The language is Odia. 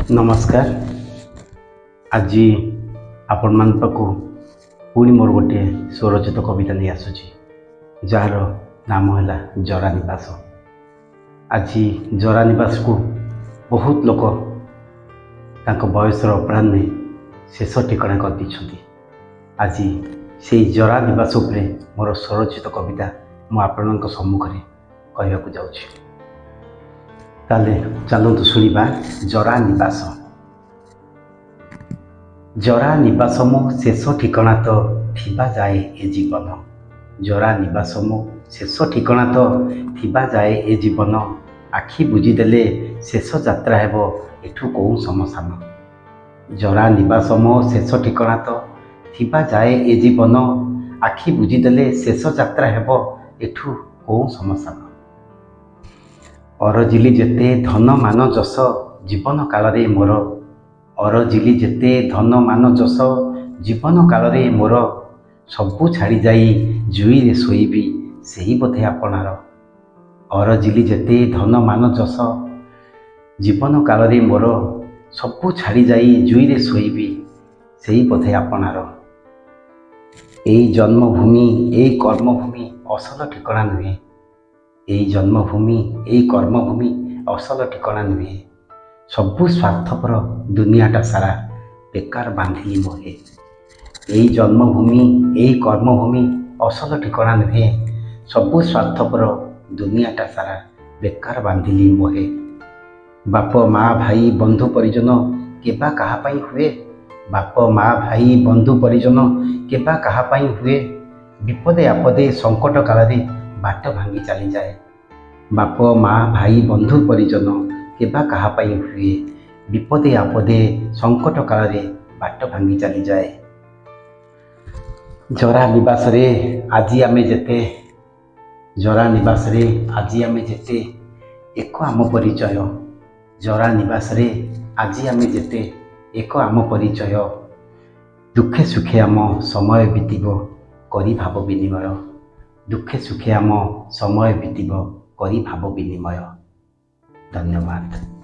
ନମସ୍କାର। ଆଜି ଆପଣମାନଙ୍କ ପାଖକୁ ପୁଣି ମୋର ଗୋଟିଏ ସ୍ୱରଚିତ କବିତା ନେଇ ଆସୁଛି, ଯାହାର ନାମ ହେଲା ଜରା ନିବାସ। ଆଜି ଜରା ନିବାସକୁ ବହୁତ ଲୋକ ତାଙ୍କ ବୟସର ଅପରାହ୍ନରେ ଶେଷ ଠିକଣା କରିଦେଇଛନ୍ତି। ଆଜି ସେଇ ଜରା ନିବାସ ଉପରେ ମୋର ସ୍ୱରଚିତ କବିତା ମୁଁ ଆପଣଙ୍କ ସମ୍ମୁଖରେ କହିବାକୁ ଯାଉଛି। ତାହେଲେ ଚାଲନ୍ତୁ ଶୁଣିବା ଜରା ନିବାସ। ଜରା ନିବାସ ମୋ ଶେଷ ଠିକଣା ତ ଥିବା ଯାଏ ଏ ଜୀବନ। ଜରା ନିବାସ ମୋ ଶେଷ ଠିକଣା ତ ଥିବା ଯାଏ ଏ ଜୀବନ। ଆଖି ବୁଜିଦେଲେ ଶେଷ ଯାତ୍ରା ହେବ ଏଠୁ କୋଉ ଶ୍ମଶାନ। ଜରା ନିବାସ ମୋ ଶେଷ ଠିକଣା ତ ଥିବା ଯାଏ ଏ ଜୀବନ। ଆଖି ବୁଜିଦେଲେ ଶେଷ ଯାତ୍ରା ହେବ ଏଠୁ କୋଉ ଶ୍ମଶାନ। ଅରଜିଲି ଯେତେ ଧନ ମାନ ଯଶ ଜୀବନ କାଳରେ ମୋର। ଅରଜିଲି ଯେତେ ଧନ ମାନ ଯଶ ଜୀବନ କାଳରେ ମୋର। ସବୁ ଛାଡ଼ି ଯାଇ ଜୁଇରେ ଶୋଇବି, ସେହି ବୋଧେ ଆପଣାର। ଅରଜିଲି ଯେତେ ଧନ ମାନ ଯଶ ଜୀବନ କାଳରେ ମୋର। ସବୁ ଛାଡ଼ି ଯାଇ ଜୁଇରେ ଶୋଇବି, ସେଇ ବୋଧେ ଆପଣାର। ଏଇ ଜନ୍ମଭୂମି, ଏଇ କର୍ମଭୂମି ଅସଲ ଠିକଣା ନୁହେଁ। ଏଇ ଜନ୍ମଭୂମି, ଏଇ କର୍ମଭୂମି ଅସଲ ଠିକଣା ନୁହେଁ। ସବୁ ସ୍ୱାର୍ଥପର ଦୁନିଆଟା ସାରା ବେକାର ବାନ୍ଧିଲି ମୋହେ। ଏଇ ଜନ୍ମଭୂମି, ଏଇ କର୍ମଭୂମି ଅସଲ ଠିକଣା ନୁହେଁ। ସବୁ ସ୍ୱାର୍ଥପର ଦୁନିଆଟା ସାରା ବେକାର ବାନ୍ଧିଲି ମୋହେ। ବାପ ମା ଭାଇ ବନ୍ଧୁ ପରିଜନ କେବା କାହା ପାଇଁ ହୁଏ? ବାପ ମା ଭାଇ ବନ୍ଧୁ ପରିଜନ କେବା କାହା ପାଇଁ ହୁଏ? ବିପଦେ ଆପଦେ ସଙ୍କଟ କାଳରେ ବାଟ ଭାଙ୍ଗି ଚାଲିଯାଏ। ବାପ ମା ଭାଇ ବନ୍ଧୁ ପରିଜନ କେବା କାହା ପାଇଁ ହୁଏ? ବିପଦେ ଆପଦେ ସଙ୍କଟ କାଳରେ ବାଟ ଭାଙ୍ଗି ଚାଲିଯାଏ। ଜରା ନିବାସରେ ଆଜି ଆମେ ଯେତେ, ଜରା ନିବାସରେ ଆଜି ଆମେ ଯେତେ, ଏକ ଆମ ପରିଚୟ। ଜରା ନିବାସରେ ଆଜି ଆମେ ଯେତେ, ଏକ ଆମ ପରିଚୟ। ଦୁଃଖେ ସୁଖେ ଆମ ସମୟ ବିତିବ କରି ଭାବ ବିନିମୟ। ଦୁଃଖେ ସୁଖେ ଆମ ସମୟ ବିତିବ କରି ଭାବ ବିନିମୟ। ଧନ୍ୟବାଦ।